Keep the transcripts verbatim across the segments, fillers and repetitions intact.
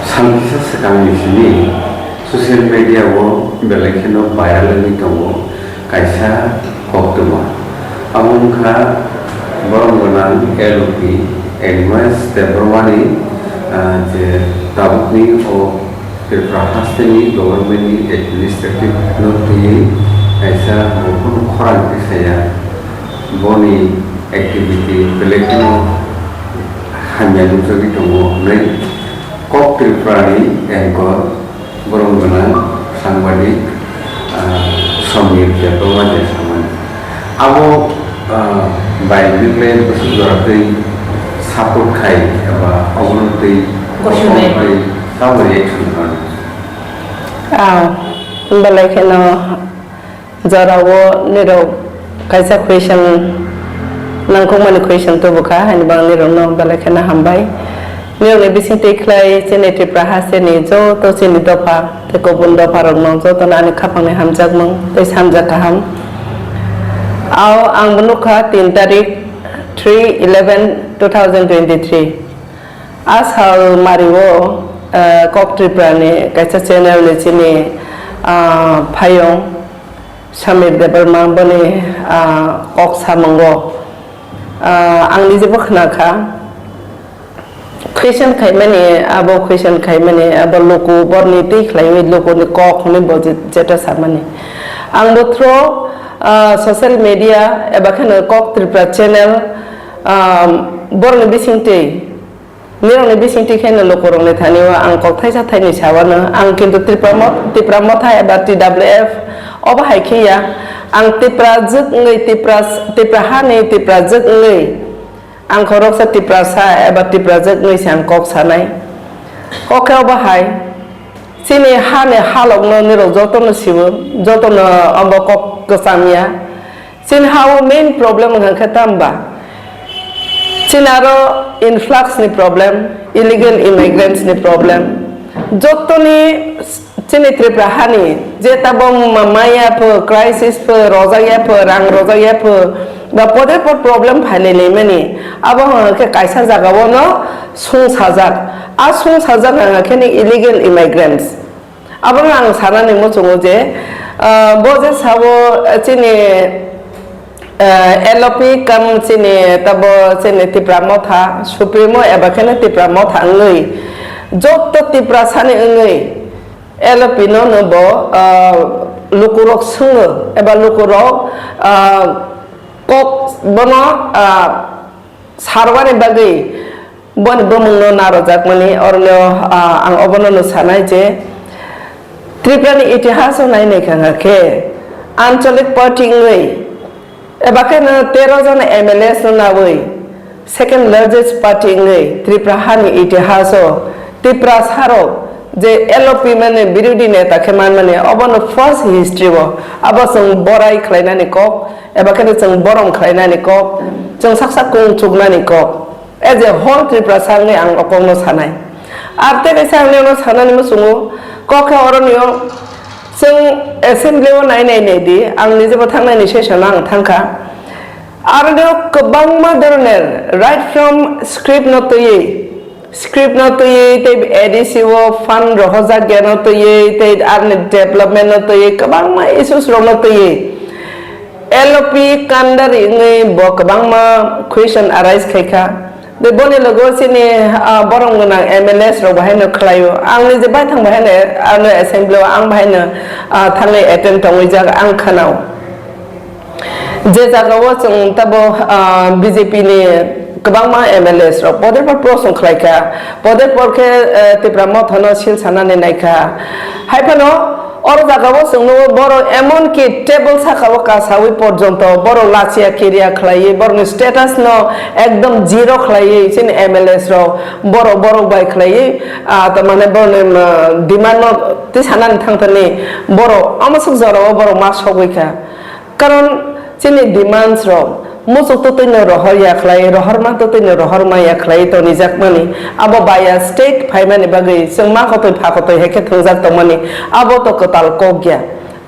Sal kisa swkangni simi social media o belai kheno viral wngwi tongo kaisa koktwma. Abo wngkha borom gwnang L O P Animesh Debbarmani, ah, je tabukni o Tripura hasteni government ni administrative no twiwi kaisa bo kunu khorang khe saya. Boni activity belai kheno hamya nukjagwi tongo hwnwi Kok Tripura ni anchor borom gwnang sangbadik, ah, Samir Debbarma je samani. Abo, ah, bai nuklai bwswk jora twi support khai eba obono twi Gosinai. Tamo reaction rwna? Ah, belai kheno jorao nirok kaisa question nangkukmani question tubukha, haini bagwi nirokno belai kheno hambai. Nirokni bisingtwi khlai chini Tripura hasteni joto chini dopha tei kubun dopharokno jotono ani khapangni hamjakmung tei samjak kaham. Ao ang bo nukha tin tarik three eleven two thousand twenty-three. A sal mario, eh, Kok Tripura ni kaisa channel ni chini, ah, phayung Samir Debbarma boni, ah, kok samungo, ah, ang nijebo khna kha. Question khaimani, abo question khaimani, abo luku borni twi khlaiwi lukuni kok hwnwi bo je-, jeta samani. Ang bo through, ah, social media eba kheno Kok Tripura channel, ah, borokni bisingtwi Nirokni bisingtwi kheno lukurokni thani o ang kok thaisa thaini sawano, ang kintu Tipra Mo-, Tipra Motha eba T W F obo hai khe ya. Ang Tipra jwk wngwi, Tipra, Tipra hani Tipra jwk wngwi, ang khoroksa Tiprasa eba Tipra jwk wngwi se ang kok sanai. Kok khe obo hai, chini hani halokno nirok jotono siwo, jotono obo kok kwcham ya. Chini ha-o main problem wngkha khe tamo ba? Chini aro influx ni problem, illegal immigrants ni problem. Jotoni chini Tripura hani je tabo ma-, maya pho, crisis pho, rojak ya pho, rang rojak ya pho, ba poder por problem phailai laimani. Abo wngkha khe kaisa jaga o no sungsajak. A sungsajak wngkha khe ni illegal immigrants. Abono ang sanani muchungo je, ah, bo je sabo, ah, chini, ah, L O P kam chini tabo chini Tipra Motha, Supremo eba kheno Tipra Motha wngwi, joto Tiprasani wngwi L O P no no bo, ah, lukurok swngo eba lukurok, ah, kok bono, ah, sarwani bagwi boni bumungno narojakmani, oroni, ah, ang obono no sanai je Tripurani itihas o nai naikha khe anchalik party wngwi eba kheno tero jona M L As no nawi second largest party wngwi Tripura hani itihas o Tiprasarok je L O P mane birodhi neta khe manmani, obono first history o abo chwng borai khlainani kok, eba kheno chwng borom khlainani kok, chwng sak sak kung chuknani kok. As a whole Tiprasa wngwi ang o kokno sanai. Ar tei kaisa ang nino sanani muchungo, kok khe oronio chwng assembly o nai nai nai di, ang nijebo thangnaini session o ang thangkha. Aronio kwbangma dhoroner right from script no twiwi, script no twiwi tei A D C o fund rohorjak ya no twiwi tei arni development no twiwi kwbangma issues rok no twiwi L O P kandari wngwi bo kwbangma question arise khaikha. Tei boni logo chini, ah, borom gwnang M L As rok bahaino khlaio. Ang nije baithang bahaino ano assembly o ang bahaino, ah, thangwi attend tongwi jak ang khanao. Je jaga o chwng tabo, ah, B J P ni kwbangma M L As rok poder por prosong khlaikha, poder por khe, eh, Tipra Motha no sil sanani naikha. Hai phano oro jaga o chwng nugo borok emon ki table saka o kasawi porjonto borok lachia kiria khlaiwi borokni status no ekdom zero khlaiwi chini M L As rok borok borok bai khlaiwi, ah, tamani borokni, ah, demand no twi sanani thangthani borok omo swk jora o borok ma sogwi kha. Karon chini demands rok muchuk twtwi no rohor ya khlai, rohorma twtwi no rohorma ya khlai tonijakmani, abo baya state phaimani bagwi chwng ma kotoi pha kotoi hai khe thwngjak tongmani, abo to kwtal kok ya.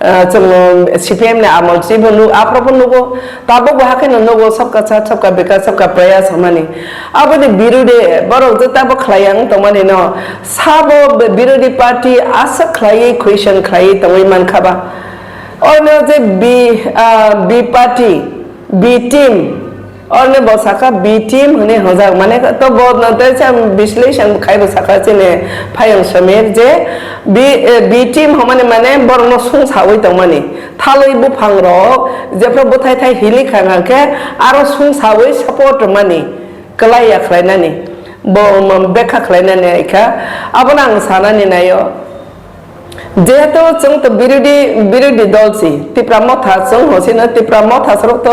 Ah, chwng C P M ni amol chibo nuk, aphuru bo nugo, tabuk bo hakheno nugo, sabka saath, sabka vikas, sabka prayas hwnmani. Aboni birode borok je tabuk khlai yang tongmani no, sabo be-, birodhi party aswk khlaiwi question khlaiwi tongwi mankha ba. Ono je B, ah, B party, B team, Orni bo saka B team hwnwi hwnjak, mane to bo no tei sa bisleshon khai bo saka chini Phayung Samir je B, eh, B team hwnmani mane borokno sung sawi tongmani, thalwi buphang rok jephru bwthai thai hili kha hwnkhe aro sung sawi support rwmani, kwlai ya khlainani, bo um, bekha khlainani ai kha, abono ang sanani naio. Jehetu chwng to birodhi, birodhi dol si, Tipra Motha chwng hosino Tipra Motha sorok to,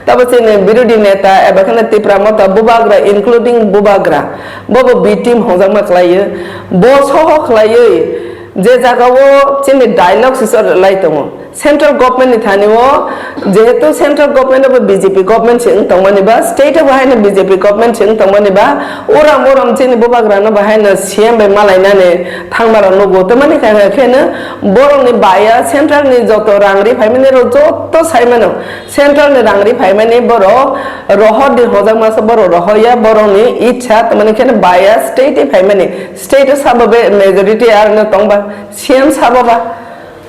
tabo chini birodhi neta eba kheno Tipra Motha bubagra, including bubagra, bobo B team hongjakma khlaiyo, bo soho khlaiwi je jagao chini dialogue si chor lai tongo. Central government ni thani o, jehetu central government abo B J P government se wng tongmani ba, state abo haino B J P government se wng tongmani ba, uram uram chini bubagrano bo haino C M bai malainani thangmaro nugo. Tamani kha khe no borokni baya central ni joto rang ri phaimani rok joto saimano. Central ni rang ri phaimani borok rohor di hojak masa borok rohor ya, borokni ichha tamani khe no baya state ni phaimani. State o sabo be majority ar no tongba, C M sabo ba.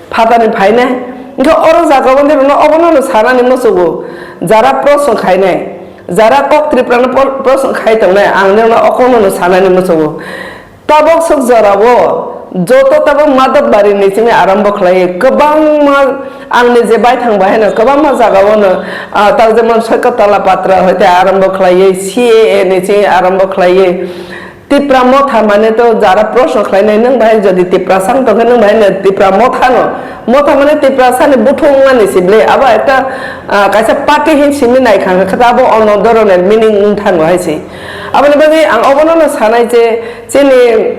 Phatani phainai. Hwnkhe oro jagao nirokno obono no sanani muchungo. Jara proshno khainai, jara kok Tripura no por-, proshno khai tongnai, ang nirokno okono no sanani muchungo. Tabok swk jorao joto tabok Madhobari ni simi arambo khlai, kwbangma ang ni je baithang bai haino kwbangma jagao no, ah, tak jemon Soikotala Patra hoite arambo khlai, C A A ni simi arambo khlai. Tipra Motha mane to jara proshno khlainai, nwng bahai jodi Tiprasa wng tongkhe nwng bahai no Tipra Motha no, Motha mane Tiprasa ni buthung wngmani si ble, abo ekta, ah, kaisa party hin simi nai kha khe abo ono doroner meaning wng thango hai se. Aboni bagwi ang obono no sanai je chini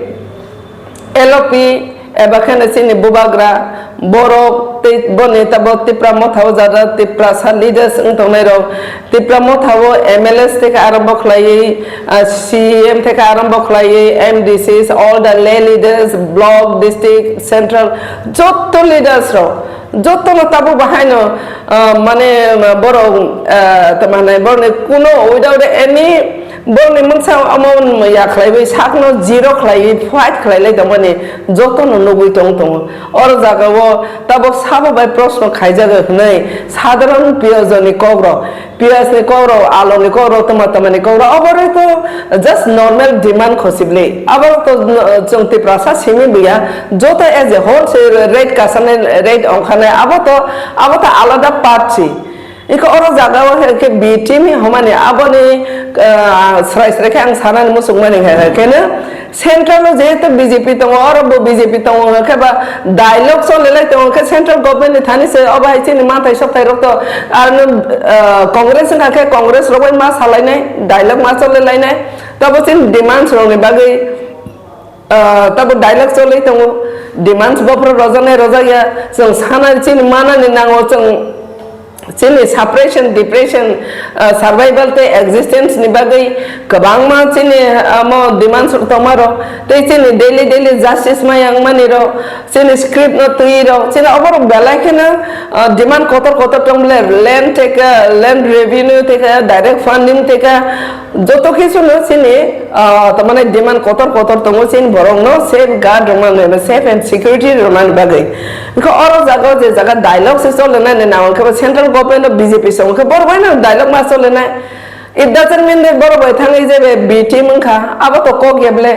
L O P eba kheno chini bubagra, borok tei boni tabo Tipra Motha o jara Tiprasa leaders wng tongnai rok, Tipra Motha o M L As theke arambo khlaiwi, ah, C M theke arambo khlaiwi, M D Cs, all the lay leaders, block, district, central, jotto leaders rok, jotto no tabuk bahaino, ah, mane, ah, borok, ah, tamo hinai borokni kuno without any borokni mungsa omo ya khlaiwi sakno zero khlaiwi fight khlailai tongmani jotono nugwi tong tongo. Oro jagao tabuk sabo bai proshno khaijago hwnwi sadharon piyajoni kokrok, piyajni kokrok, aloni kokrok, tama tamani kokrok, oborok to just normal demand khosibli. Aborok to, uh, chwng Tiprasa simi buya, joto as a whole se rate kasanai, rate ongkhanai, abo to, abo to alada part si. Iko oro jagao khe, khe B team ni hwnmani aboni, ah, srai srai khe ang sanani muchungmani khe, khe no central o jehetu B J P tongo, oro bo B J P tongo, khe ba dialogue cholilai tongo, khe central government ni thani se obo hai chini manthai sokthai rok to, ano, ah, Congress wngkha khe Congress rok bai ma salainai, dialogue ma cholilainai, tabo chini demands rok ni bagwi, Ah, tabuk dialogue cholwi tongo, demands bophuru rojaknai rojakya, chwng sana chini manani nango, chwng chini suppression, depression, ah, survival tei existence ni bagwi kwbangma chini, ah, mo demands rok tongma rok, tei chini daily daily justice ma yang mani rok, chini script no twi rok, chini oborok belai kheno, ah, demand kotor kotor tong bole, land theke, land revenue theke, direct funding theke, joto kisu no chini, ah, tamani demand kotor kotor tongo, chini borok no safe guard rwna nai, safe and security rwna bagwi. Hwnkhe oro jaga o je jaga dialogue se chole nai, nai nang khe central government o B J P song khe borok bai no dialogue ma chole nai. It doesn't mean that borok bai thangwi je be B team wngkha, abo to kok ya ble.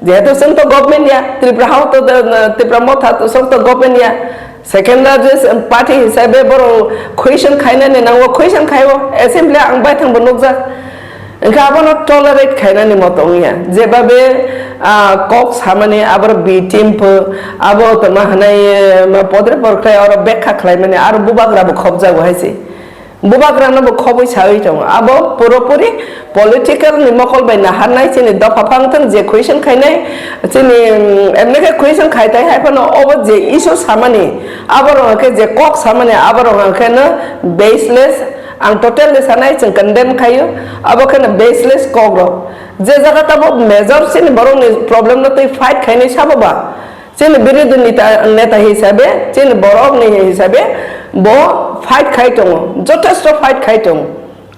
Jehetu chwng to government ya, Tripura hao to, to, Tipra Motha to sok to government ya. Second largest party hisabe borok question khainani nango, question khaibo, assembly ang baithang bo nukjak. Hwnkhe abono tolerate khainani moto wngya. Jebabe, ah, kok samani aboro B team pho, abo to ma hanai, eh, ma podre porkhe oro bekha khlaimani, aro bubagra bo khobjago hai se. Bubagrano bo khobwi sawi tongo. Abo puropuri political ni mokol bai naharnai chini dopha phang thang je question khainai, chini, mm, emne khe question khai tai hai phano obo je issue samani, aborok khe je kok samani, aborok khe no baseless, ang totally sanai chwng condemn khaio, abo khe no baseless kok rok. Je jaga tabo major chini borok ni problem no twi fight khainai sabo ba, Chini birodhi neta, neta hisabe, chini borok ni hisabe, bo fight khai tongo, jothesto fight khai tongo.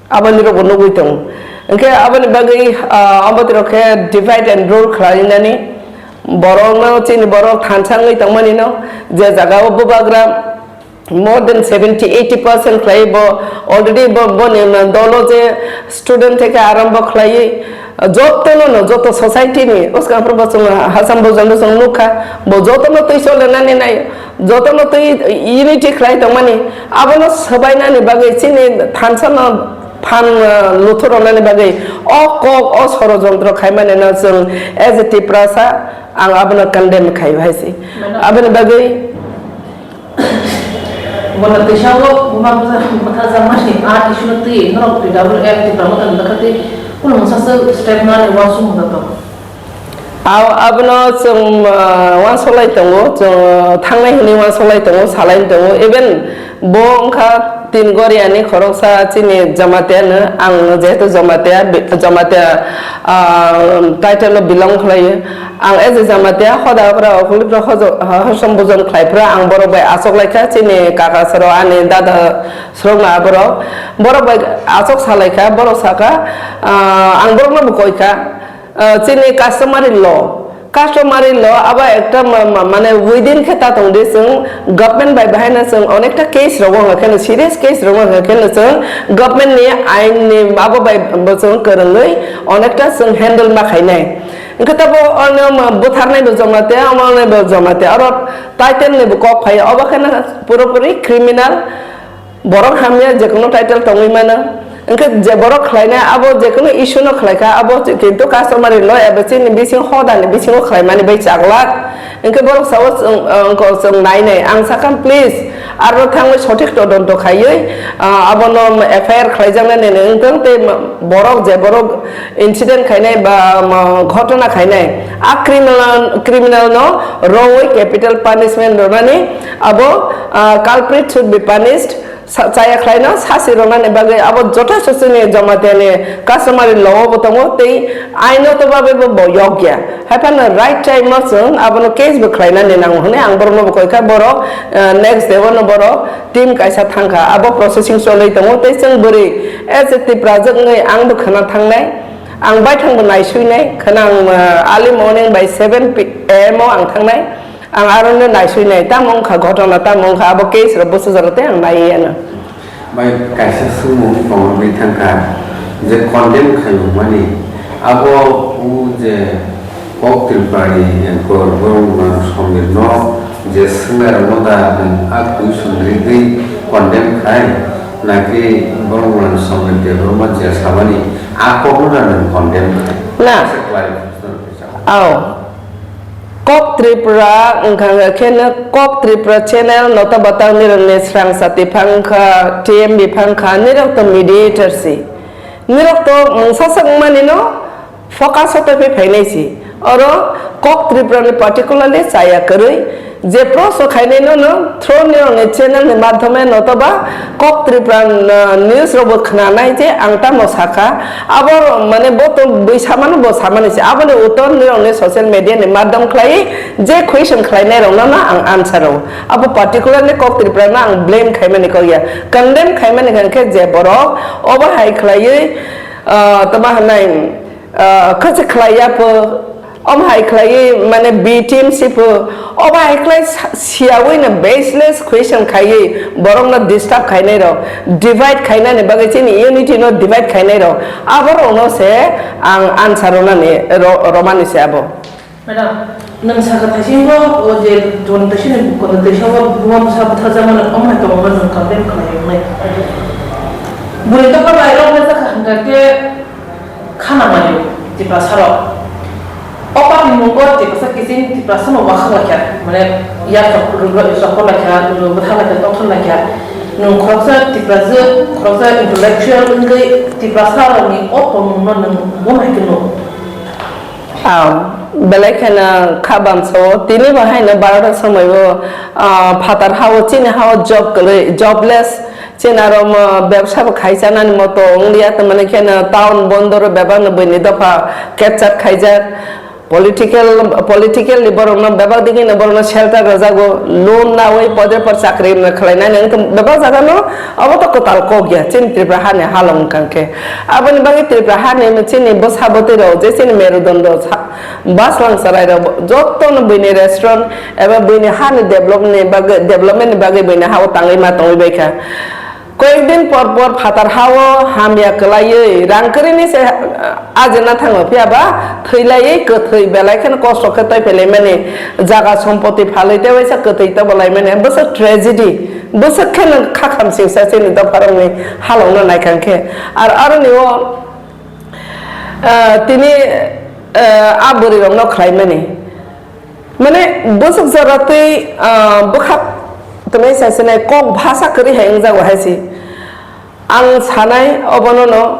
Aboni rokbo nugwi tongo. Hwnkhe aboni bagwi, ah, omo twi rok khe divide and rule khlai nani. Borok no, chini borok thansa wngwi tongmani no, je jaga o bubagra, more than seventy eighty percent khlai bo already bo, boni dolo je student theke arambo khlai, joto no, no, joto society ni uskang phuru bo chwng Hasam Bhujan no chwng nukha, bo joto no twi chole nani nai, joto no twi unity khlai tongmani, abono swbai nani bagwi chini thansa no phan, uh, luthur rwnani bagwi o kok, o sorojontro khaimani no chwng as a Tiprasa ang abono condemn khai hai se. Madam. Aboni bagwi Bono twisago buma bwsa bwtharjakmani a issue no twi norok T W F Tipra Motha ni bwkha twi kunu mungsa swk step nani uansuk mungsa tongo. Aw, abono chwng, ah, uansuk lai tongo, chwng, ah, thangnai hwnwi uansuk lai tongo, salai tongo. Even bo wngkha tin Goriani khoroksa chini Jamatia no, ang jehetu Jamatia, bi-, Jamatia, ah, title no belong khlaio. Ang as a Jamatia hoda okra okholiprok hojo-, ho-, hosom bujon khlaiphra ang borok bai asok laikha, chini kaka soro ani dada srokma borok, borok bai asok salaikha, borok saka, ah, ang borokno bo koikha, ah, chini customary law, customary law abo ekta ma-, ma-, mane within khe ta tongdi chwng government bai bahaino chwng onekta case rogo hwnkheno serious case rogo hwnkheno chwng government ni ain ni abo bai bo chwng kwrwngwi onekta chwng handle ma khainai. Hwnkhe tabuk ano ma bwtharnai bo Jamatia, omo nai bo Jamatia, oro title ni bo kok phai, obo khe no pura puri criminal, borok hamya je kono title tongwi mano. Hwnkhe je borok khlainai abo je kono issue no khlaikha, abo kintu customary law eba chini bising hoda ni bisingo khlaimani bai chaglak. Hwnkhe borok sao chwng, ah, wngkok chwng nai nai. Ang sakha, please, aro thangwi sothik todonto khaiwi, ah, abono F I R khlaijaknani wngthang tei borok je borok incident khainai ba, um, ghotona khainai, a criminal, criminal no wrongwi capital punishment rwnani abo, ah, culprit should be punished. Sa-, chaya khlaino sasi rwnani bagwi abo jotosto chini Jamatia ni customary law o bo tongo tei aino to bagwi bo, bo yokya. Haiphano right time o chwng abono case bo khlainani nango hwnwi ang borokno bo koikha, borok, eh, next day o no borok team kaisa thangkha, abo processing cholwi tongo tei chwng bwrwi as a Tiprajwk wngwi ang bo khwna thangnai, ang baithang bo naisuinai, khwna ang, eh, early morning by seven P M o ang thangnai, ang arono naisuinai, tamo wngkha ghotona, tamo wngkha abo case rok bwsajak tei ang naiwi ano. Bai kaisa swngmung tongwi thangkha je condemn khaimani abo o je Kok Tripura ni anchor borok Somir no je swngnairokno da nwng a question rigwi condemn khai, naki borok Somir Debbarma je sabani a kokno da nwng condemn khai? Na. Kaisa clarification rwkha. Ao. Kok Tripura wngkha khe no Kok Tripura channel noto batang nirokni srangsa tiphang kha, T M B phang kha, nirok to mediator si. Nirok to mungsa sak mani no focus o tei phainai si. Oro Kok Tripura ni particularly chaya kwrwi je proso khainai no, no through nirok ni channel ni madhyome notoba Kok Tripura, uh, news rok bo khwnanai je ang tamo sakha. Abo mane bo to bui samano bo samani se. Aboni uttor nirok ni social media ni madhyom khlai je question khlainai rok no, no ang answer o. Abo particularly Kok Tripura no ang blame khaimani kok ya. Condemn khaimani hwnkhe je borok obo hai khlaiwi, uh, tamo hwnai, ah, khachi khlai ya pho, om hai khlaiwi mane B T M C pho, obo hai khlai sa-, siyawi no baseless question khaiwi borok no disturb khainai rok, divide khainani bagwi chini unity no divide khainai rok, abo rok no se ang answer rwnani ro-, romani se abo. Madam, nwng sakha thaisingo o je twenty twenty-six ni bukhuk tei sabo buma bwsa bwtharjakmani omhai tongma nwng complain khlai wngnai. Bwrwi dopha bai rok le sakha hwnkha khe khana mani Tiprasa rok. O party ni mungo Tiprasa kiching Tiprasa no wakhak laikha, mane yak chok rwgwi chokor laikha, bwthar laikha, tongthor laikha. Nwng khoroksa Tiprasa, khoroksa intellectual wngwi Tiprasa rokni o tongmung no nwng bumhai khe nuk. Aw, belai kheno kha bamsao. Tini bo haino barota somoi o, ah, phatar hao, chini hao job kwrwi, jobless. Chini aro mo bebsa bo khai chanani moto wng liya, tamani kheno town bondor o bebak no buini dopha capture khaijak. Political, political ni borokno bebak digini borokno shelter rwjago, loan nawi podre por chakri no khlainani wngkha bebak jagano. Obo to kwtal kok ya chini Tripura hani halong wngkha khe. Aboni bagwi Tripura hani chini bwsa bwtwi rok je chini merudondo sa-, bas langsarai rok jotono buini restaurant eba buini hani develop ni bagwi, development ni bagwi buini hao tangwi ma tongwi baikha. Koyekdin por por phatar hao hamya kwlaiwi rang kwrwini se, ah, ajina thango, phiya ba thwilaiwi kwthwi belai kheno kosto khe tei phelaimani, jaga sompoti phalwi tei waisa kwthwi tobolaimani bwswk tragedy, bwswk kheno kha khamsingsa chini dopharokni halokno naikha khe. Ar aroni o, ah, tini, ah, a bwrwirokno khlaimani. Mane, bwswk jora twi, ah, bwkhak tongwi saisinai kok bhasa kwrwi hai wngjago hai se. Ang sanai obono no,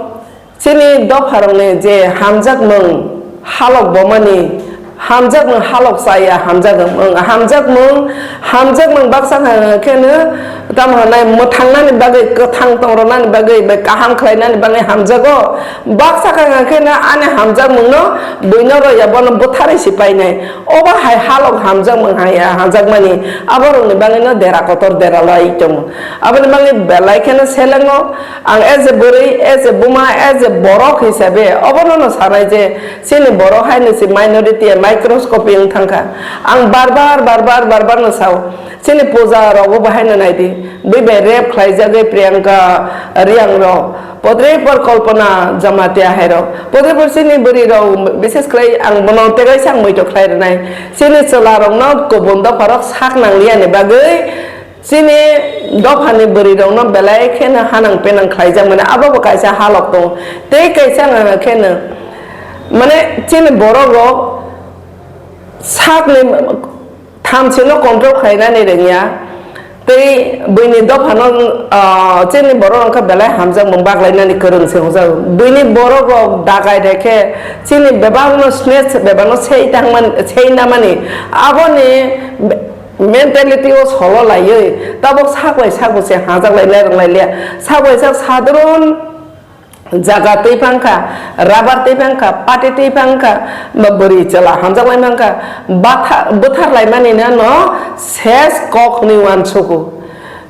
chini dopharokni je hamjakmung halok bomani, hamjakmung halok chaya, hamjakmung, hamjakmung, hamjakmung baksa khe no, tamo hwnai mwthangnani bagwi, kwthang tongronani bagwi, bai kaham khlainani bagwi hamjago. Baksa kha khe no ani hamjakmungno buino roya, bono bwtharwi se painai. Obo hai halok hamjakmung hai, hamjakmani aborokni bagwino dera kotor dera lai tongo. Aboni bagwi belai kheno selengo. Ang as a bwrwi, as a buma, as a borok hisabe obono no sanai je chini borok haino se minority microscopy wng thangkha. Ang bar bar, bar bar, bar bar no sao. Chini puja rogo bo haino naidi. Bui bai rape khlaijagwi Priyanka Riang rok. Podrepor Kalpana Jamatia hai rok. Podrepor chini bwrwi rok bises khlai ang bono tegaisa ang moito khlai rwnai. Chini chwla rokno kubun dopha rok sak nang liya ni bagwi chini dopha ni bwrwi rokno belai kheno hanang penang khlaijak mani abo bo kaisa halok tongo. Tei kaisa ang kheno mane chini borok rok sakni thamsino control khlainani rwngya, tei buini dophano, ah, chini borok wngkha belai hamjakmung baglainani kwrwng se hwnjago. Buini borok rok dagai daikhe chini bebakno snatch, bebakno sei tangmani, sei namani, aboni mentality o solo laiwi tabuk sak bai sak bo se hajak laina rwng lailiya. Sak bai sak sadron jaga twi phangkha, rubber twi phangkha, pati twi phangkha, ba bwrwi chwla hamjak lai phangkha, batha-, bwthar lai mani no ses kok hwnwi uansugo.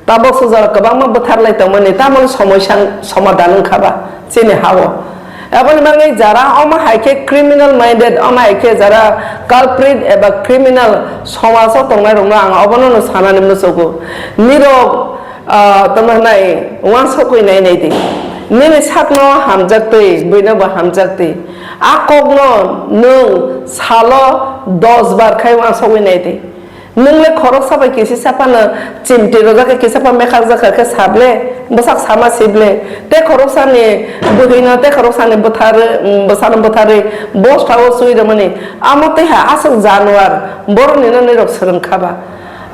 Tabuk sujak kwbangma bwthar lai tongmani, tamoni somoisa somadan wngkha ba chini ha-o. Aboni bagwi jara omo hai khe criminal minded, omo hai khe jara culprit eba criminal somaj o tongnai rokno ang obono no sanani muchugo. Nirok Ah, tamo hwnai, uansukwi nai nai di. Nini sakno hamjak twi, buino bo hamjak twi. A kokno nwng salo dos bar khai uansukwi nai di. Nwng le khoroksa bai kisi saphano chimti rwjak khe, kisa pha mekhak jak khe sable, bwsak sama sible. Tei khoroksani bwrwino, tei khoroksani bwthar, bwsano bwtharwi bosta o swi rwmani. Amo tei ha aswk januar, borokni no nirok swrwng kha ba.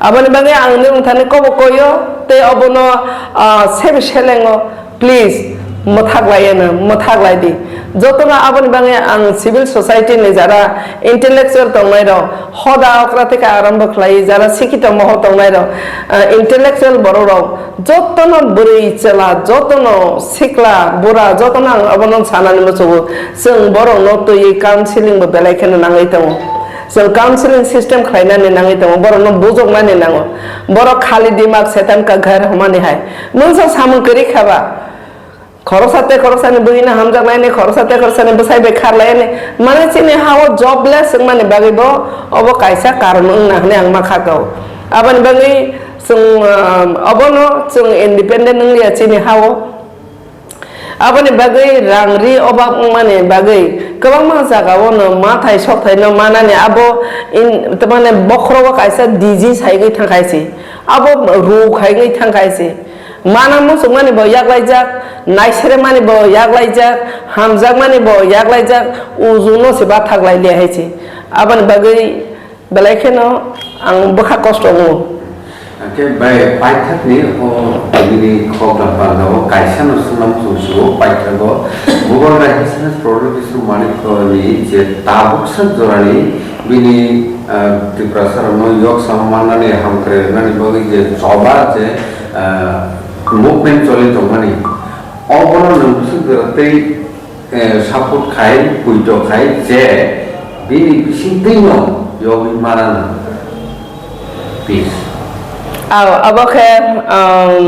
Aboni bagwi ang nwng thani kobo koyo tei obono, ah, sebe selengo, please, mwthak lai eno, mwthak lai di. Jotono aboni bagwi ang civil society ni jara intellectual tongnai rok, hoda okra theke arambo khlai, jara sikhito mohor tongnai rok, ah, intellectual borok rok, jotono bwrwi chwla, jotono sikla bura, jotono ang abono sanani muchugo. Chwng borok no twiwi counseling bo belai kheno nangwi tongo. Chwng counseling system khlainani nangwi tongo, borokno bujoknani nango. Borok khali dimak setan ka ghar hwnmani hai. Mungsa samung kwrwi kha ba? Khoroksa tei khoroksani bwrwino hamjaknani, khoroksa tei khoroksani bwsai bai kharlaiyani. Mane chini ha-o jobless wngmani bagwi bo obo kaisa karon wngna hwnwi ang ma kha kha-o. Aboni bagwi chwng, ah, obono chwng independent wngliya chini ha-o. Aboni bagwi rang ri obak wngmani bagwi kwbangma jagao no mathai sokthai no manani abo in, tamani bokhorogo kaisa disease hai wngwi thangkha se. Abo rog hai wngwi thangkha se. Mana muchungmani bo yaklaijak, naiseremani bo yaklaijak, hamjakmani bo yaklaijak, uju no se bathak lai liya hai se. Aboni bagwi Belai kheno ang bwkha kosto wngo. Hwnkhe bai paithakni o nini khok da panda o kaisa no swngna muchung sugo, paithago Bubagra H M S Pradyot Kishore Manik ni je tabuksa jorani bini, ah, Tiprasa rokno yok sama mannani hamkrai rwnani bagwi je choba je, ah, movement choli tongmani, obono nwng bwswk jora tei eh, support khai, puito khai je Bini bisingtwino yogwi manana peace. Aw, abo khe, um,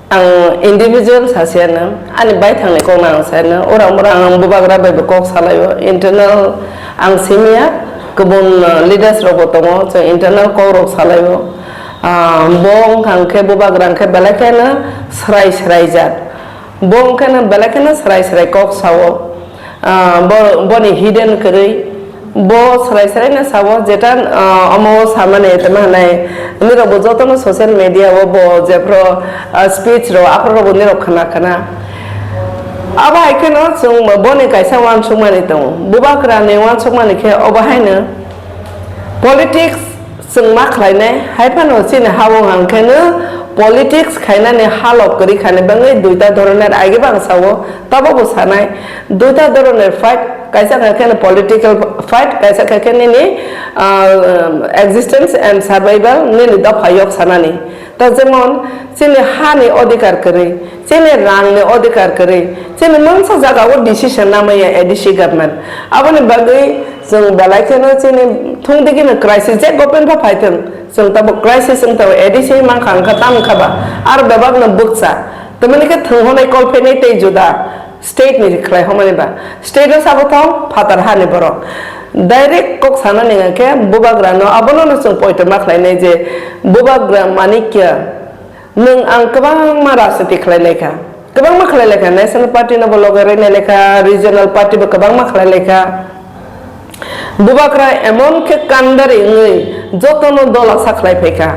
ang individual sasiyano, ani baithangni kokno ang saino, urang murang ang bubagra bai bo kok salaio, internal ang simiya, kubun, uh, leaders rokbo tongo, chwng internal kokrok salaio. Ah, bo wngkha hwnkhe bubagra hwnkhe belai kheno srai srai jat. Bo wngkheno belai kheno srai srai kok sao. Ah, bo, boni hidden kwrwi. Bo srai srai no sao, jeta, ah, omo o samani tamo hinai nirok bo jotono social media o bo jephru, ah, speech rok aphuru rok bo nirok khna khna. Abo hai kheno chwng boni kaisa uansukmani tongo. Bubagra ni uansukmani khe obo haino politics Chwng ma khlainai, hai phano chini habung ang kheno politics khainani halok kwrwi khani bagwi duita dhoroner, age bang sao, tabukbo sanai, duita dhoroner fight, kaisa khe kheno political fight, kaisa khe khe nini, ah, existence and survival, nini dopha yok sanani. Ta jemon, chini hani odhikar kwrwi, chini rangni odhikar kwrwi, chini mungsa jagao decision namaya A D C government. Aboni bagwi chwng belai kheno chini thung digini crisis, je government pha phaithwng, chwng tabuk crisis wng tabuk A D C mankha, wngkha tamo wngkha ba, aro bebakno bukcha. Tamoni khe thwng hwnwi kol phainai tei juda state ni khlai hwnmani ba. State o sabo thong phatar hani borok. Direct kok sanani hwnkhe bubagrano abono no chwng poito ma khlainai je bubagra manikya nwng ang kwbangma rajniti khlai lai kha. Kwbangma khlai lai kha. National party no bo loge rwi nai lai kha, regional party bo kwbangma khlai lai kha. Bubagra emon khe kandari wngwi jotono dola sa khlai phai kha.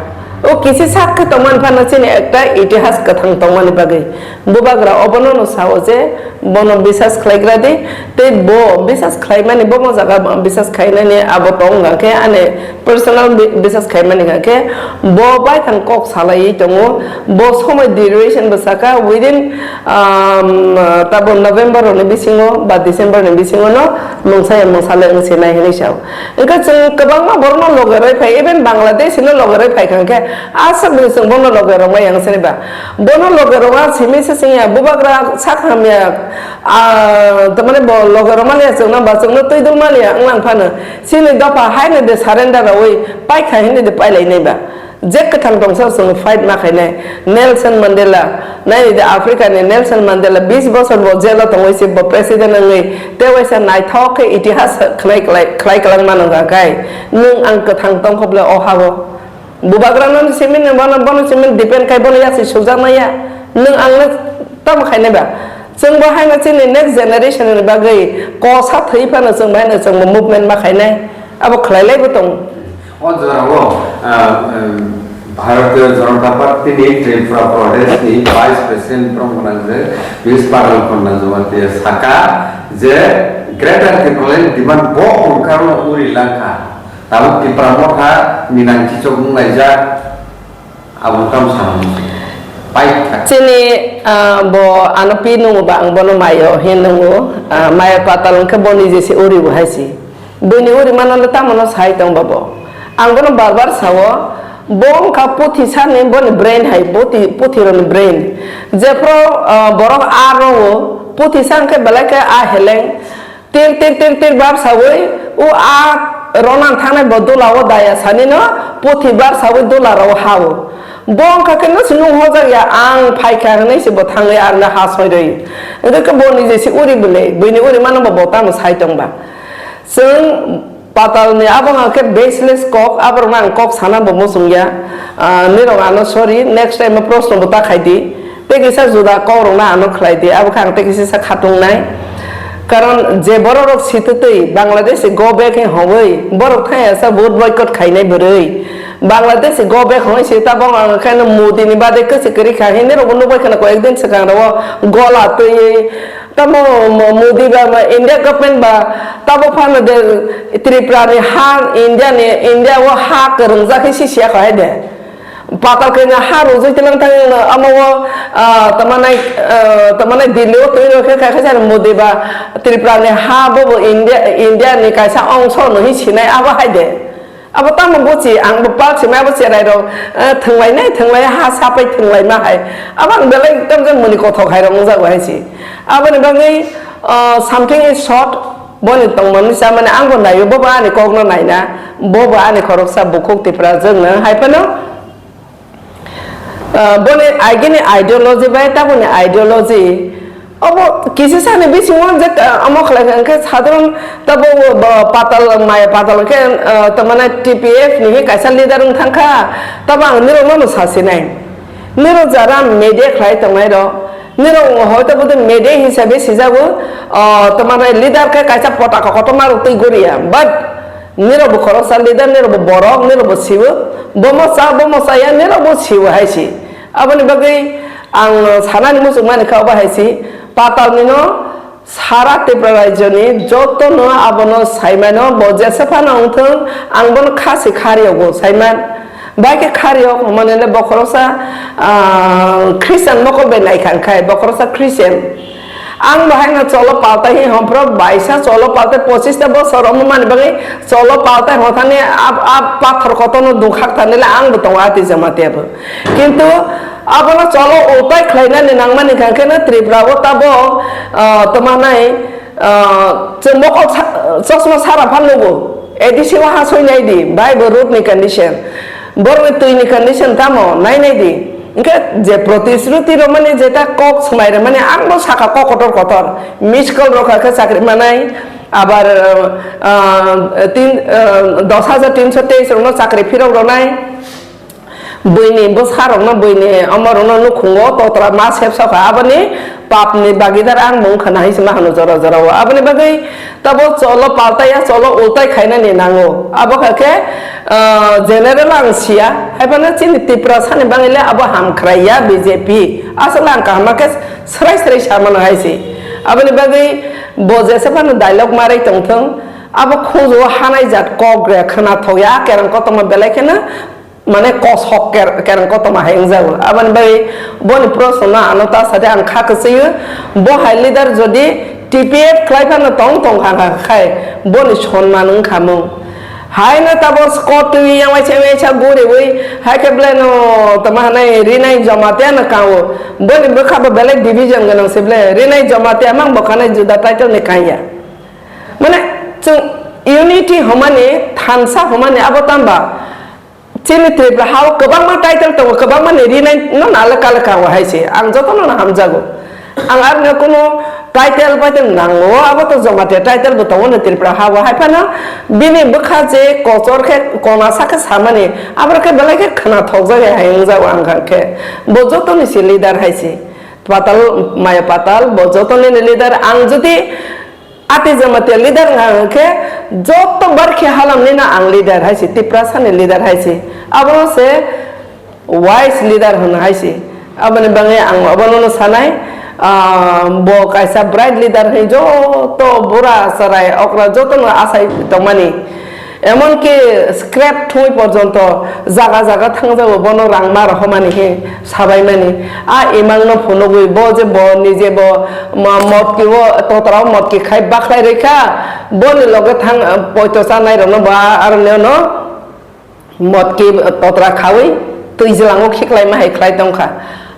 O kisi sak khe tongmani phano chini ekta itihas kwthang tongmani bagwi. Bubagra obono no sao je bono bisas khlaigra di, tei bo bisas khlaimani, bo mo jaga bisas khainani abo tong hwnkha khe ani personal bi-, bisas khaimani hwnkha khe bo baithang kok salaiwi tongo. Bo somoi duration bo saka within, um, tabo November rokni bisingo ba December ni bisingo no mungsa ya mungsa le wng se nai hinwi sao. Wngkha chwng kwbangma borokno loge rwi phai, even Bangladesh no loge rwi phai kha hwnkhe aswk ni chwng bono loge rwmai yang sini ba. Bono loge rwma simi se chwng ya, bubagra sak hamya, ah, tamani bo loge rwmani ya chwngno ba chwngno twi dul mani ya wnglang phano. Chini dopha haino de surrender rwui pai kha hini de pai lai nai ba. Je kwthang tongsa chwng fight ma khainai. Nelson Mandela, naini de Africa ni Nelson Mandela bis bosor bo jail o tongwi se bo president wngwi tei waisa naithok khe itihas khlai, khlai, khlai kwlangma nangkha khai. Nwng ang kwthang tongkha bwle o ha o. Bubagrano simi no bono, bono simi depend khai bono yaksi sukjaknai ya. Nwng angno tamo khainai ba? Chwng bo haino chini next generation ni bagwi kosa thwi phano chwng bo haino chwng bo movement ma khainai. Abo khlailai bo tongo. O jorao, ah, em, Bharatiya Janata Party ni Tripura Pradesh ni Vice President Brahma Nangjak, Piyush Paral Khonna Jamatia saka je Greater Tipraland demand bo hwn karno uri langkha. Tabuk Tipra Motha ni nang kichok wnglaijak, abo tamo samung pai kha. Chini, ah, bo ano pi nungo ba ang bono mayo hin nungo, ah, mayo patal wngkhe bo nije se uri bo hai si. Bini uri manano tamo no sai tong ba bo. Ang bono bar bar sao, bo wngkha puthi sani boni brain hai, puthi, puthi roni brain. Jephru, ah, borok a ro o, puthi sa wngkhe belai khe a heleng, Tir tir tir tir bar sawi, o a ronan thangnai bo dula o daya sani no puthi bar sawi dula rao ha o. Bo wngkha khe no se nung hojak ya, ang phai kha hwnwi se bo thangwi arna ha soi rwi. Wngkha khe bo nije se uri bwle, buini uri mano bo bo tamo sai tong ba. Chwng patal ni abo wngkha khe baseless kok, aborok no ang kok sana bo muchung ya. Ah, nirok ano sorry, next time o proshno bo ta khai di. Tei kisa juda kokrokno ano khlai di, abo khe ang tei kisa sa khatungnai. Karon je borok rok sitwtwi Bangladesh go back he hongwi borok thaya sa vote boycott khainai bwrwi. Bangladesh go back hongwi se tabok ang khe no Modi ni bade kwchwi kwrwi kha hinwi rokbo nukbai khana koyek din swkang rok gola twiwi tamo Mo-, Modi ba ma India government ba tabo phano de Tripura ni ha India ni India o ha kwrwngjak khe sisiya kha hai de. Patal kaina ha rwjak tilang thang amo o, ah, tamanai, ah, tamanai Delhi o twi rw khe kha kha Modi ba Tripura ni ha bo bo India, India ni kaisa ongso no hi sinai abo hai de. Abo tamo buchi ang bo pal simai abo cherai rok, ah, thwnglai nai thwnglai ha sapai thwnglai ma hai. Abo ang belai tam jang muni kothok hai rok wngjago hai si. Abo ni bagwi, ah, something is short. Boni tongmani chamani ang bo naio, bo bo ani kokno naina, bo bo ani khoroksa bukhuk Tiprajwkno hai phano, ah, boni agini ideology bai taboni ideology obo kisi sani bisingo je, ah, omo khlai kha hwnkhe sadharon tabo bo patal maya patal khe, ah, tamani T P F ni kaisa leader wng thang kha, tabo ang nirokno no sasinai. Nirok jara media khlai tongnai rok, nirok hoito bodo media hisabe sijago, o, tamani leader khe kaisa potaka kotorma rok twi guriya, but nirok bo khoroksa leader, nirok bo borok, nirok bo siwo, bomo cha, bomo chaya, nirok bo siwo hai si. Aboni bagwi ang sanani muchung mani kha obo hai si, patal nino Sara Tripura rajyoni jotono abono saimano, bo jesa phano wngthung, ang bono kha se kha riogo saiman. Bai khe kha riok hwnmani le bo khoroksa, ah, Christian mokol bai nai kha, khai bo khoroksa Christian. Ang bo haino cholo paltai hi hwnphro baisa cholo paltai pochista bosor omo mani bagwi cholo paltai hwnthani ab, ab pathor kotorno dungkhak thani le ang bo tongo ati Jamatia bo. Kintu abono cholo utai khlainani nangmani kha khe no Tripura o tabo, ah, tamo nai, ah, chwng mokol sa-, chosma sara phan nugo. A D C o ha soi nai di, bai bo road ni condition. Borok ni twi ni condition tamo nai nai di. Hwnkhe je protishruti rwmani jeta kok swmai rwmani ang bo sakha kok kotor kotor. Miss call rokha khe chakri manai, abar, ah, tin, ah, dos hajar tinso teis rokno chakri phirok rwnai. Buini bwsarokno, buini omorokno nukhungo totra ma sepsokha, aboni papni bagwi dara ang mung khna hai se ma hano jora jora o. Aboni bagwi tabo cholo paltai ya, cholo ultai khainani nango. Abo kha khe, ah, general ang siya, hai phano chini Tiprasani bagwi le abo hamkrai ya B J P. Aswk ang kaham khe srai srai samano hai se. Aboni bagwi bo jesa phano dialogue marai tongthung, abo khunju o hanai jat kok re khna thok ya, kerang kotorma belai kheno mane kosok ker-, kereng kotorma hai wngjago. Aboni bagwi boni proshno no ano ta sade ang kha kwchwio, bo hai leader jodi T P F khlai phano tong tong kha kha khai boni sonman wngkha mung. Haino tabo skot twi yang waisa waisa guriwi hai khe belai no tamo hanai Rinai Jamatia no kao. Boni bwkha bo belai division gwnang se belai Rinai Jamatia mang bo khanai juda title ni kanya. Mane chwng unity hwnmani thansa hwnmani abo tamba. Chini Tripura hao kwbangma title tongo, kwbangma ni rinai no nalwk kalwk kango hai se. Ang jotono no hamjago. Ang aroni kunu title paitel nango, abo to Jamatia title bo tongo no Tripura hao. Hai phano bini bwkha je kochor khe kona sakhe samani, aboro khe belai khe khna thokjak hai wngjago ang kha khe. Bo jotoni se leader hai se. Patal, maya patal, bo jotoni ni leader. Ang jodi Ati Jamatia leader wngkha hwnkhe joto barkhe halam nino ang leader hai se, Tiprasani leader hai se. Abono se wise leader hwno hai se. Aboni bagwi ang abono no sanai, ah, bo kaisa bright leader hai joto bura chwrai okra jotono asai tongmani. Emonki scrap thwi porjonto jaga jaga thangjago bono rang ma rohormani he sabaimani. A imangno phunugwi bo je bo nije bo ma-, motki o totra o motki khai bakhlai rikha, boni loge thang poito chanai rokno bo a-, aroni ono motki totra khawi twijlango khiklaima hai khlai tongkha.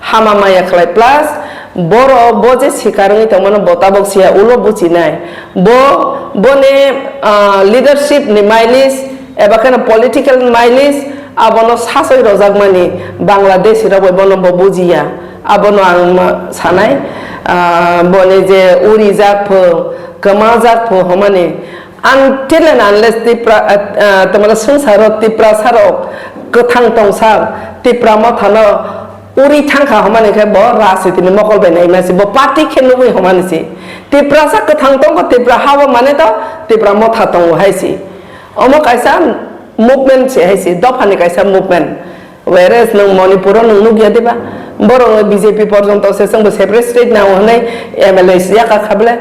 Hama maya khlai plus boro bo je sikar wngwi tongmano bo tabok siya ulo buchinai. Bo, boni, ah, leadership ni mileage eba kheno political mileage abono sasoi rojakmani Bangladeshi rok bai bono bo bujiya. Abono ang ma-, sanai, ah, boni je urijak pho, kwmajak pho hwnmani until and unless Tipra, ah, ah, tamani swngcharo Tiprasa rok kwthang tongsa Tipra mothano uri thangkha hwnmani khe bo rajniti ni mokol bai naima se, bo party khe nugwi hwnmani se. Tiprasa kwthang tongo, Tipra hao mane to Tipra motha tongo hai se. Omo kaisa movement se hai se, dophani kaisa movement. Whereas nwng Manipur o nwng nukya diba? Borok B J P porjonto se chwngbo separate state nango hwnwi M L A se yakha kha bwle.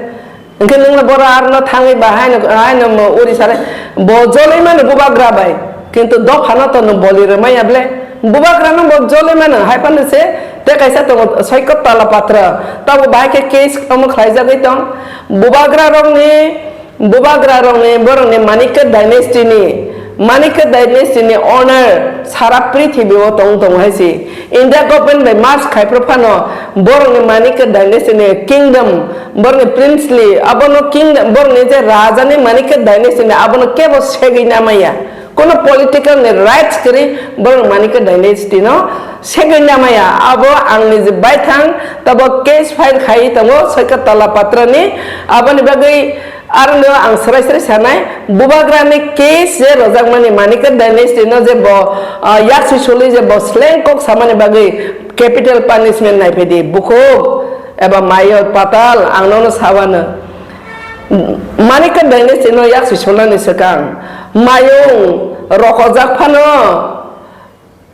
Hwnkhe nwngno boro arno thangwi ba haino, haino mo uri sare bo joloi mano bubagra bai. Kintu dophano to no boli rwmaya ble. Bubagra no bo joloi mano hai phano se te kaisa tongo Soikot Tala Patra. Tabo bahai khe case omo khlaijagwi tong. Bubagra rokni, bubagra rokni borokni Manikya dynasty ni, Manikya dynasty ni owner Sara prithibi o tong tong hai si. India government bai merge khai phro phano borok ni Manikya dynasty ni kingdom, borok ni princely, abono kingdom, borok ni je raja ni Manikya dynasty ni abono kebo segwi namaya. Kono political ni rights kwrwi borok Manikya dynasty no segwi namaya. Abo ang ni je baithang tabo case file khai tongo Soika Talapatra ni, aboni bagwi Aro no ang srai srai sanai, bubagrani case je rojakmani Manikya dynasty no je bo, ah, yaksi suli je bo sleng kok samani bagwi capital punishment naiphedi, bukhuk eba mayor patal ang nono sawano. Manikya dynasty no yaksi sulani swkang mayung rokojak phano,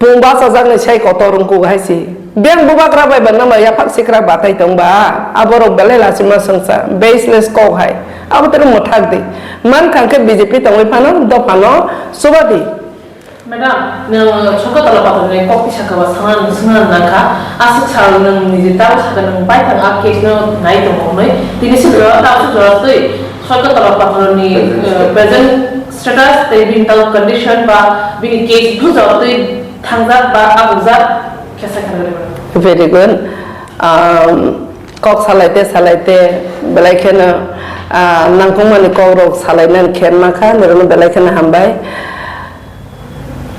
Pung bachajakni sai kotor wngkuk hai si. Biyang bubagra bai ba nangma yaphak sikra batai tong ba. Aborok belai lachima swngsa, baseless kok hai. Abo tero mwthak di. Man thang khe B J P tongwi phano dophano chuba di. Madam, nwng Sokotala Pathorni kok tisa kaba sana nwng swngnang nangkha. Aswk sal nwng niji tamo sakha nwng bai thang a case no nai tongo hwnwi. Tini swkra tamo swkra twi Sokotala Pathorni, eh, present status tei bini tamo condition ba bini case bujao twi thangjak ba abujak khe sai kha. Very good. Um, kok salai te salai te belai kheno, ah, nangkukmani kok rok salai nani khe ma kha, nirokno belai kheno hambai.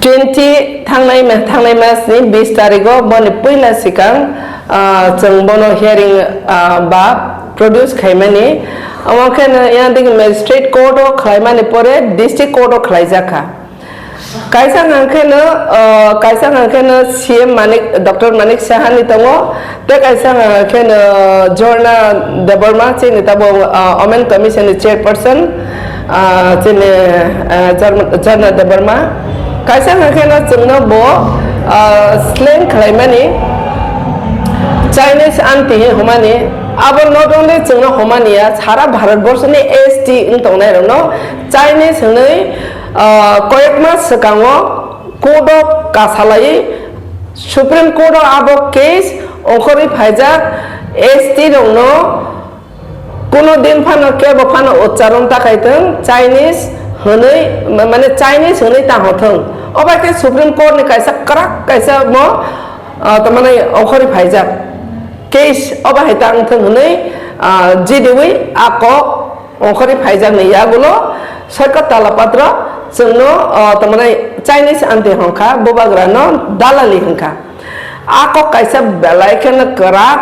Twenty thangnai ma-, thangnai mas ni bis tarigo boni puila sikang, ah, chwng bono hearing, ah, ba produce khaimani. Omo khe no yang digi magistrate court o khlaimani pore district court o khlaijak kha. Kaisa hwnkha khe no, ah, kaisa hwnkha khe no C M Manik, Doctor Manik Saha ni tongo, tei kaisa hwnkha khe no Jharna Debbarma, chini tabo, ah, Women Commission ni chairperson, ah, chini, ah, Jharna, Jharna Debbarma. Kaisa hwnkha khe no chwngno bo, ah, sleng khlaimani, Chinese aunty hwnmani, abo not only chwngno hwnmani ya, sara Bharat borso ni S T wng tongnai rokno Chinese hwnwi, ah, koyekma swkango court o kasalaiwi Supreme Court o abo case ongkhorwi phaijak, S T rokno kuno din phano kebo phano ucharon ta khai thung, Chinese hwnwi, ma-, mane Chinese hwnwi tang ho thung. Obai khe Supreme Court ni kaisa kwrak kaisa mo, ah, tamani ongkhorwi phaijak case obo hai tang thung hwnwi, ah, jidiwi a kok ongkhorwi phaijakni yagulo Soika Talapatra chwngno, ah, tamani Chinese aunty hwnkha, bubagrano dalali hwnkha. A kok kaisa belai kheno kwrak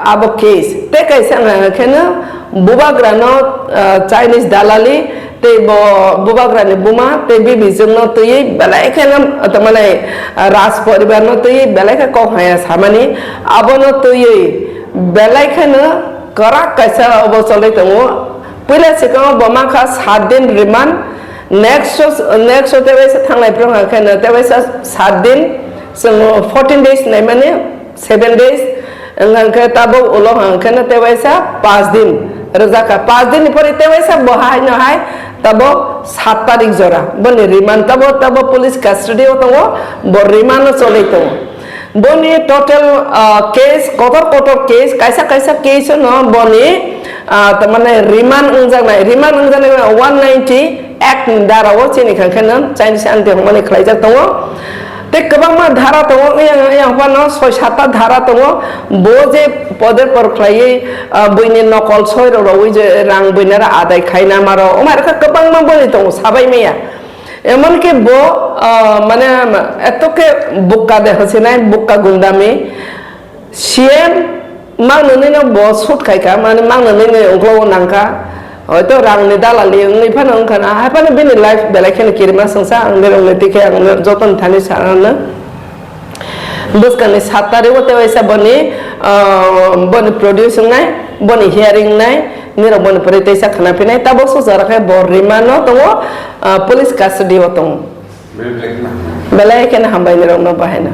abo case. Tei kaisa hwnkha kheno bubagrano, ah, Chinese dalali tei bo bubagrani buma tei bibi chwngno twiwi belai kheno tamani, ah, Raj poribarno twiwi belai khe kok haya samani abono twiwi belai kheno kwrak kaisa obo cholwi tongo. Puila swkango bo mankha sat din remand, next o, next o tewaisa thanglai phuru hwnkha khe no tewaisa sat din, chwng fourteen days naimani, seven days, wngkha khe tabuk ulo hwnkha khe no tewaisa panch din rwjakha. Panch din ni pore tewaisa bo hai no hai tabuk sat tarik jora boni remand, tabo, tabo police custody o tongo, bo remand o cholwi tongo. Boni total, ah, case, kotor kotor case, kaisa kaisa case no boni, ah, tamani remand wngjaknai, remand wngjaknai one ninety act ni dara o chini kha khe no Chinese aunty hwnmani khlaijak tongo. Tei kwbangma dhara tongo, yang, yang phano soi satta dhara tongo. Bo je poder por khlaiwi, ah, buini nokol soi rok rwi je rang buinara adai khaina maro, omai rokha kwbangma boni tongo, sabai maya. Emon ki bo, ah, mane, eto khe bukka de hosinai, bukka gundami. C M mang nwnwi no bo shoot khai kha, mane mang nwnwi no ungklo nang kha. Hoito rang ni dalali wngwi phano wngkha na, hai phano bini life belai kheno kirima swngsa, ang nirok ni tikhe ang joto ni thani sana no. Bwskangni sat tarik o tewaisa boni, ah, boni produce wngnai, boni hearing wngnai, nirok boni pore teisa khna phinai, tabuk sujak khe bo remand o tongo, ah, police custody o tongo. Belai kheno hambai nirok no bahai no.